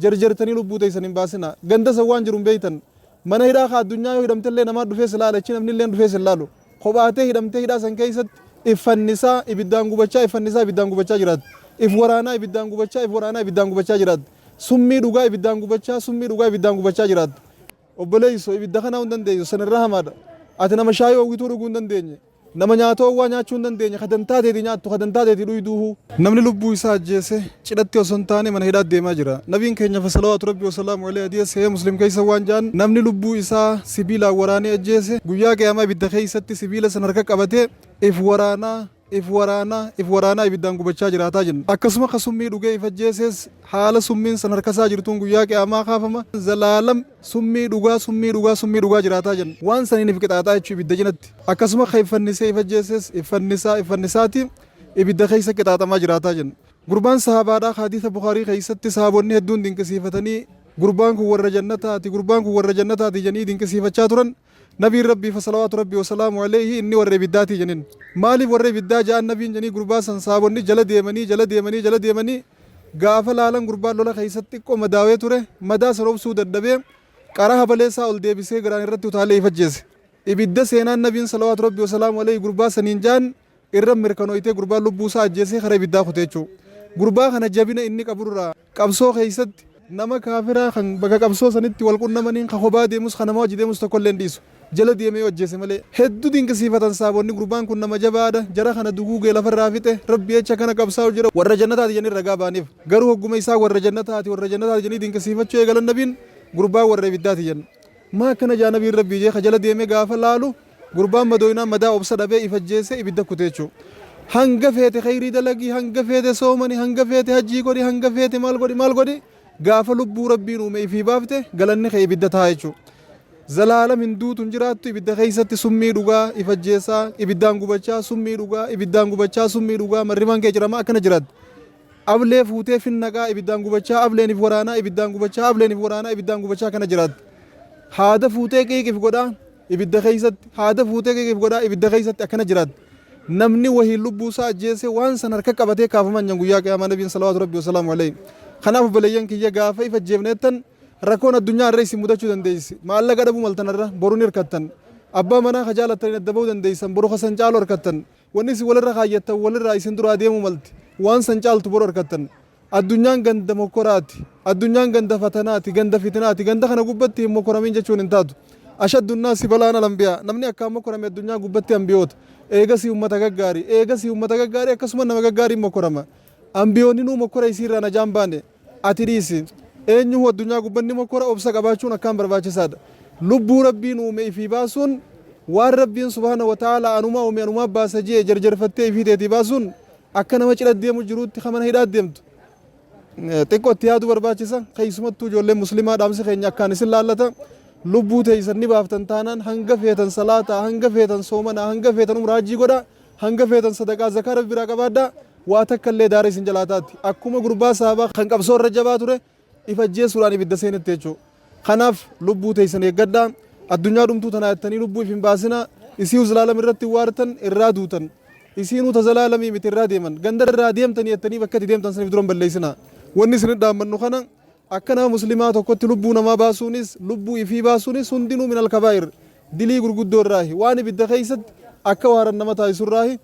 Jarjartanii lubbuu teessan hin baasinaa. Ganda san waan jiru hin beeytan. Mana hidhaa ka addunyaa yoo hidhamtellee namaa dhufee si laala, achi namnilleen dhufee si hin laalu. Kophaatee hidhamtee hidhaa san keessatti if fannisaa, ibiddaan gubachaa, if fannisaa, ibiddaan gubachaa jiraatta. If waraanaa, ibiddaan gubachaa, if waraanaa, ibiddaan gubachaa jiraatta. Summii dhugaa, ibiddaan gubachaa, summii dhugaa, ibiddaan gubachaa jiraatta. Obboleeyso, ibidda kanaa hin dandeeysu, san irra hamaadha. Ati nama shaayii oowwituu dhuguu hin dandeenye. Nama nyaata oowwaa nyaachuu hin dandeenye, ka dantaa teetii nyaattu, ka dantaa teetii dhuyduuhuu. Namni lubbuu isaa ajjeese, cidhatti osoo hin taane mana hidhaatti deemaa jira. Nabiin keenya fa salawaatu Rabbii wa salaamu aleyhi hadiisa Sahiih Muslim keessa waan ja'an, namni lubbuu isaa sibiilaan waraanee ajjeese, guyyaa qiyaamaa ibidda keessatti sibiila san harka qabatee if waraanaa, if waraanaa, if waraanaa ibiddaan gubachaa jiraataa jenna. Akkasuma ka summii dhugee if ajjeeses haala summiin san harka isaa jirtuun guyyaa qiyaamaa kaafama. Zalaalam summii dhugaa, summii dhugaa, summii dhugaa jiraataa jenna. Waan saniin if qixaaxaa jechuu ibidda cinatti. Akkasuma ka if fannisee if ajjeeses if fannisaa, if fannisaati ibidda keessa qixaaxamaa jiraataa jenna. Gurbaan sahaabaadhaa ka hadiisa Bukhaarii keessatti sahaabonni hedduun dinqisiifatanii gurbaan kun warra jannataati, gurbaan kun warra jannataati jedhanii dinqisiifachaa turan. Nabiin Rabbii fa salawaatu Rabbii wa salaamu aleyhi inni warra ibiddaatii jenin. Maaliif warra ibiddaa ja'an nabiin janii gurbaa san sahaabonni jala deemanii jala deemanii jala deemanii gaafa laalan gurbaan lola keessatti xiqqoo madaawee ture madaa san obsuu dadhabee qara habalee isaa ol deebisee garaan irratti utaalee if ajjeese. Ibidda seenaan nabiin salawaatu Rabbii wa salaamu aleyhi gurbaa saniin ja'an irra mirkanooytee gurbaan lubbuu isaa ajjeesee kara ibiddaa kute jechuu. Gurbaa kana jabina inni qaburraa qabsoo keessatti nama kaafiraa kan bakka qabsoo sanitti wal qunnamaniin ka kophaa deemus ka nama wajji deemus tokkollee hin dhiisu. Jala deemee yoo ajjeese malee. Heddu dinqisiifatan sahaabonni gurbaan kun nama jabaadha jara kana duguugee lafarraa fixe Rabbi jecha kana qabsaa'u jira warra jannataati jedhanii ragaa ba'aniif. Garuu hogguma isaan warra jannataati warra jannataati jedhanii dinqisiifachuu eegalan nabiin gurbaan warra ibiddaati jedhan. Maa akkana ja'a nabiin Rabbii jee ka jala deemee gaafa laalu Gurbaan madooynaan madaa obsa dhabee if ajjeesee ibidda kute jechu. Hanga feete kheyrii dalagi, hanga feete soomani, hanga feete hajjii godhi, hanga feete maal godhi maal godhi gaafa lubbuu Rabbiin uume ifii baafte galanni kee ibidda taha jechu. Zalaalam hin duutu hin jiraattu ibidda keeysatti summii dhugaa if ajjeesaa, ibiddaan gubachaa, summii dhugaa, ibiddaan gubachaa, summii dhugaa, marrimaan kee ciramaa akkana jiraatta. Ablee fuutee fin naqaa ibiddaan gubachaa, ableen if waraanaa, ibiddaan gubachaa, ableen if waraanaa, ibiddaan gubachaa akkana jiraatta. Haada fuutee qiiq if godhaa, Ibidda keessatti haada fuutee qiqiif godhaa ibidda keessatti akkana jiraatti. Namni wahiin lubbuu isaa ajjeese waan san harka qabatee kaafaman jan guyyaa qiyaamaa nabiin salawaatu rabbi wasalaamu alayhi. Kanaaf obboleeyyan kiyya gaafa if ajjeefne jettan rakkoon addunyaa irra isin mudachuu dandeessi. Maallaqa dhabuu maltan irra boru ni hirkattan. Abbaa manaa ka jaalattaniin adda bahuu dandeessan boru ka san caalu harkattan. Wanni isin walirra kaayyattan walirraa isin duraa deemuu malti. Waan san caaltu boru harkattan. Addunyaan ganda mokkoraati. Addunyaan ganda fatanaati, ganda fitnaati. Ganda kana gubbatti hin mokkoramin jechuun hin taatu. Ashaddu nnaasi balaan al-anbiyaa. Namni akkaan mokkorame addunyaa gubbatti anbiyoota. Eegasii ummata gaggaarii. Eegasii ummata gaggaarii akkasuma nama gaggaariin mokkorama. Anbiyoonninuu mokkora isiirraa najaa hin baane. Ati dhiisi. Eenyuhuu addunyaa gubban ni mokkora obsa qabaachuun akkaan barbaachisaadha. Lubbuu Rabbiin uume ifii baasuun waan Rabbiin subhaanahu wa ta'aalaa anumaa uume anumaa baasa je'e jarjarfattee ifii teetii baasuun Akka nama cidha deemu jiruutti ka mana hidhaa deemtu xiqqoo itti yaaduu barbaachisa. Keessumattuu ijoolleen muslimaa dhaamsi keenya akkaan isin laallata. Lubbuu teessan ni baaftan taanaan hanga feetan salaataa, hanga feetan soomanaa, hanga feetan umraa hajjii godhaa, hanga feetan sadaqaa zakaa rabbi biraa qabaadhaa. Waa takka illee daara isin jalaa taati. Akkuma gurbaa sahabaa kan qabsoo irra jabaa ture if ajjeesuudhaan ibidda seenetti jechuudha. Kanaaf lubbuu teessan eeggadhaa. Addunyaa dhumtuu tanaa jettanii lubbuu if hin baasinaa. Isii zalaalam irratti hin waartan irraa duutan. Isiinuu ta zalaalamii miti irraa deeman. Ganda irraa deemtanii jettanii bakka itti deemtan saniif dura hin balleessinaa. Wanni isin dhaammannu kana akka nama muslimaa tokkotti lubbuu namaa baasuunis lubbuu ifii baasuunis hundinuu minal kabaa'ir dilii gurguddoo irraahi waan ibidda keessatti akka waaran nama taasisu irraahi.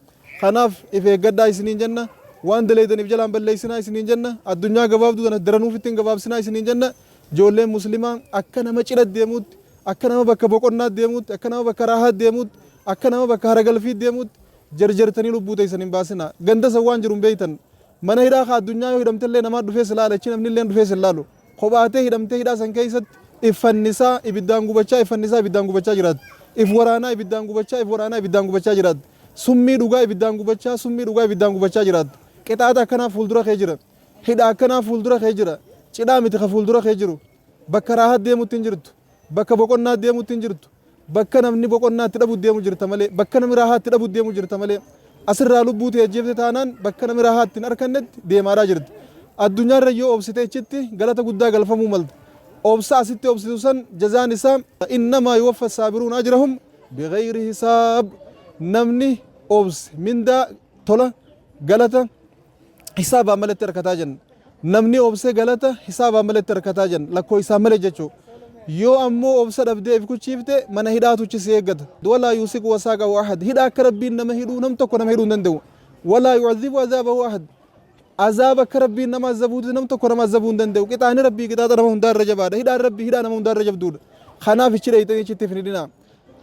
Kanaaf if eeggadhaa isiniin jenna. Waan daleeydan if jalaa hin balleeysinaa isiniin jenna. Addunyaa gabaabduu tana daranuu ofitti hin gabaabsinaa isiniin jenna. Joolleen Muslimaa akka nama cidha deemuutti, akka nama bakka boqonnaa deemuutti, akka nama bakka raahaa deemuutti, akka nama bakka haragalfii deemuutti jarjartanii lubbuu teessan hin baasinaa. Ganda san waan jiru hin beeytan. Mana hidhaa ka addunyaa yoo hidhamtellee namaa dhufee si laala, achi namnilleen dhufee si hin laalu. Kophaatee hidhamtee hidhaa san keessatti if fannisaa, ibiddaan gubachaa, if fannisaa, ibiddaan gubachaa jiraatta. If waraanaa, ibiddaan gubachaa, if waraanaa, ibiddaan gubachaa jiraatta. Summii dhugaa ibiddaan gubachaa, summii dhugaa ibiddaan gubachaa jiraatta. Qixaaxa akkanaa fuuldura kee jira. Hidha akkanaa fuuldura kee jira. Cidhaa miti ka fuuldura kee jiru. Bakka raahaa deemutti hin jirtu. Bakka boqonnaa deemutti hin jirtu. Bakka namni boqonnaa itti dhabu deemu jirta malee. Bakka namni raahaa itti dhabu deemu jirta malee. Asirraa lubbuu tee ajjeefte taanaan bakka namni raahaa itti hin arkannetti deemaadhaa jirta. Addunyaarra yoo obsite achitti galata guddaa galfamuu malta. Obsa asitti obsitu san jazaan isaa innamaa yuwaffa saabiruun ajrahum bighayri hisaab. Namni obse mindaa tola galata hisaabaan malatti arkataa jenna. Namni obse galata hisaabaan maletti harkataa jan lakkoofsaan malee jechuu. Yoo ammoo obsa dhabdee if kuchiifte, mana hidhaatu achi si eeggata. Walaa yuusiqu wasaaqahu ahad. Hidha akka Rabbiin nama hidhuu nam tokko nama hidhuu hin danda'u. Walaa yu'adhibu azaabahu ahad. Azaaba akka Rabbiin nama azabuuti nam tokko nama azabuu hin danda'u. Qixaani Rabbii qixaaxa nama hundaa irra jabaadha. Hidhaan Rabbii hidhaa nama hundaa irra jabduudha. Kanaaf ichi dheeyxanii ichitti if hin hidhinaa.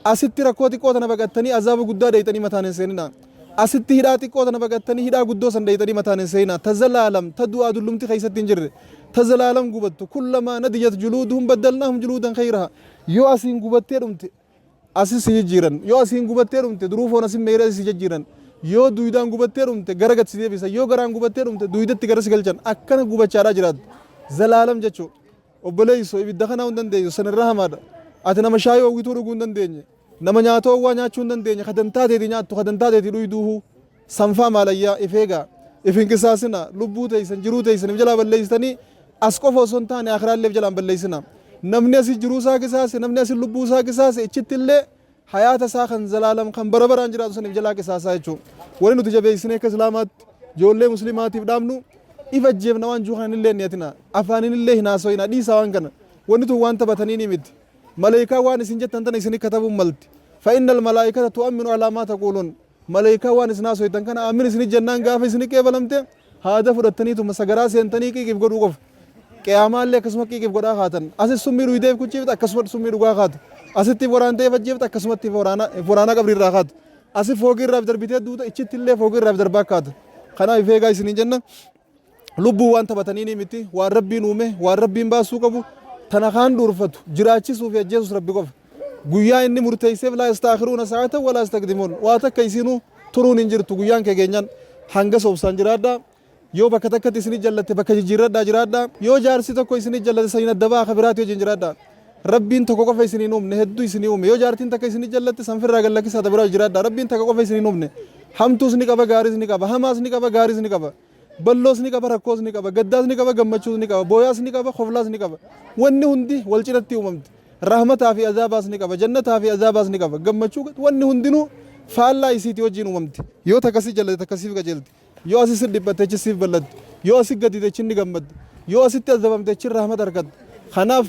Asitti rakkoo xiqqoo tana baqattanii azaaba guddaa dheeyxanii mataan hin seeninaa. Asitti hidhaa xiqqoo tana baqattanii hidhaa guddoo san dheeyxanii mataan hin seeninaa. Ta zalaalam, ta du'aa dullumti keessatti hin jirre. Ta zalaalam gubattu. Kullamaa nadijat juluuduhum baddalnaahum juluudan khayraha. Yoo asiin gubattee dhumte asi si jijjiiran. Yoo asiin gubattee dhumte duruu foon asin meeyree asi si jijjiiran. Yoo duydaan gubattee dhumte gara gad si deebisan. Yoo garaan gubattee dhumte duydatti gara si galchan. Akkana gubachaadhaa jiraatta. Zalaalam jechuu. Obboleeyso, ibidda kanaa hin dandeeysu, san irra hamaadha. Ati nama shaayii oowwituu dhuguu hin dandeenye, nama nyaata oowwaa nyaachuu hin dandeenye, ka dantaa teetii nyaattu, ka dantaa teetii dhuyduuhuu, sanfaa maalayyaa, if eegaa, if hin qisaasinaa, lubbuu teeysan, jiruu teeysan if jalaa balleeysitanii, as qofa osoo hin taane aakhiraallee if jalaa hin balleeysinaa. Namni asi jiruu isaa qisaase, namni asi lubbuu isaa qisaase, ichittillee hayaata isaa kan zalaalam kan bara baraan jiraatu san if jalaa qisaasaa jechuu. Wani nuti jabeessinee akka Islaamaatti ijoollee Muslimaatiif dhaamnu, if ajjeefna waan jiru kana illee niyatina. Afaanin illee hin haasoyina, dhiisaa waan kana. Wanni tun waan taphatanii miti. Maleekaa waan isin jettan tana isin katabuun malti. Fa innal malaa'ikata tu'amminu alaa maa taquuluun. Maleekaa waan isin haasoytan kana aamin isin jennaan, gaafa isin qeebalamte haada fudhattaniituma sagaraa seentanii qiiqiif godhuu qofa. Qiyaamaallee akkasuma qiiqiif godhaa kaatan. Asis summii dhuydeef kuchiifta, akkasuma summii dhugaa kaata. Asitti waraantee ajjeefta, akkasumatti waraanaa qabrii irraa kaata. Asi foogii irraa darbitee duuta, ichitti illee foogii irraa darbaa kaata. Kanaaf if eegaa isiniin jenna. Lubbuu waan taphatanii miti, waan Rabbiin uume, waan Rabbiin baasuu qabu, tana kaan dhuurfatu, jiraachisuu fi ajjeesus Rabbi qofa. Guyyaa inni murteesseef laa yastaakhiruuna sa'atan walaa yastaqdimuun. Waa takka isinuu turuun hin jirtu, guyyaan kee geenyaan hanga soobsaan jiraadhaa. Yoo bakka takkatti isinii jallatte, bakka jijjiirradhaa jiraadhaa. Yoo jaarsi tokko isinii jallate, saniin adda ba'aa, ka biraati wajjin jiraadhaa. Rabbiin tokko qofa isinii hin uumne, hedduu isinii uume. Yoo jaartiin takka isinii jallatte, sanfirraa gad lakkisaa, ta biraa jiraadhaa. Rabbiin takka qofa isinii hin uumne. Hamtuus ni qaba, gaariis ni qaba. Hamaas ni qaba, gaariis ni qaba. Balloos ni qaba, rakkoos ni qaba. Gaddaas ni qaba, gammachuus ni qaba. Booyaas ni qaba, koflaas ni qaba. Wanni hundi wal cinatti uumamti. Rahmataa fi azaabaas ni qaba. Jannataa fi azaabaas ni qaba. Gammachuu, wanni hundinuu faallaa isiitii wajjin uumamti. Yoo takkasii jallate, takkasiif qajeelti. Yoo asi si dhiphatte, achi siif bal'atti. Yoo asi gaddite, achi ni gammaddi. Yoo asitti azabamte, achi rahmata argatta. Kanaaf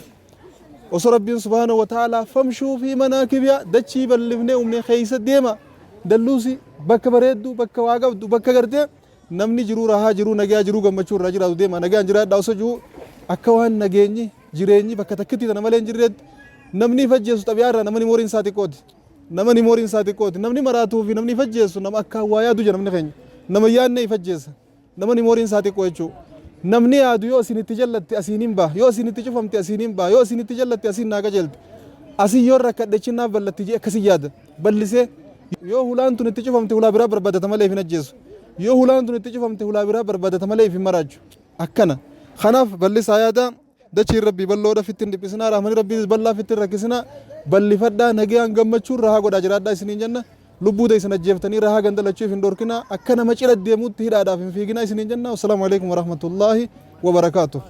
osoo Rabbiin subhaanahu wa ta'aalaa famshuu fi manaakibiyaa dachii bal'ifnee uumne keessa deema. Dalluusi bakka bareedduu, bakka waa qabdu, bakka gartee namni jiruu rahaa, jiruu nagayaa, jiruu gammachuu irraa jiraatu deema. Nagaan jiraadhaa osoo jiru, akka waan nageenyi jireenyi bakka takkitti tana malee hin jirreetti namni if ajjeesu xabiyaa irraa nama memory'n isaa xiqqooti. Nama memory'n isaa xiqqooti. Namni maraatuu fi namni if ajjeesu nama akka waa yaadu jira namni keenya. Nama yaadne if ajjeesa. Nama memory'n isaa xiqqoo jechuudha. Namni yaadu yoo isin itti jallatte asiin hin baha. Yoo isin itti cufamte asiin hin baha. Yoo isin itti jallatte asiin naa qajeelti. Asii yoo rakkadhe chinnaaf ballatti jee akkasii yaada. Ballisee yoo hulaan tun itti cufamte hulaa biraa barbaadata malee if hin ajjeesu. Yoo hulaan tun itti cufamte hulaa biraa barbaadata malee if hin maraachu. Akkana. Kanaaf ballisaa yaada. Dachiin Rabbii bal'oodha, fitti hin dhiphisinaa, rahmani Rabbiitis bal'aa, fitti hin rakkisinaa, bal'ifadhaa, nagayaan gammachuun rahaa godhaa jiraadhaa isiniin jenna. Lubbuu teessan ajjeeftanii rahaa ganda lachuu if hin dhorkinaa, akka nama cidha deemuutti hidhaadhaaf hin fiiginaa isiniin jenna. Wassalaamu alaikum warahmatullaahi wabarakaatuh.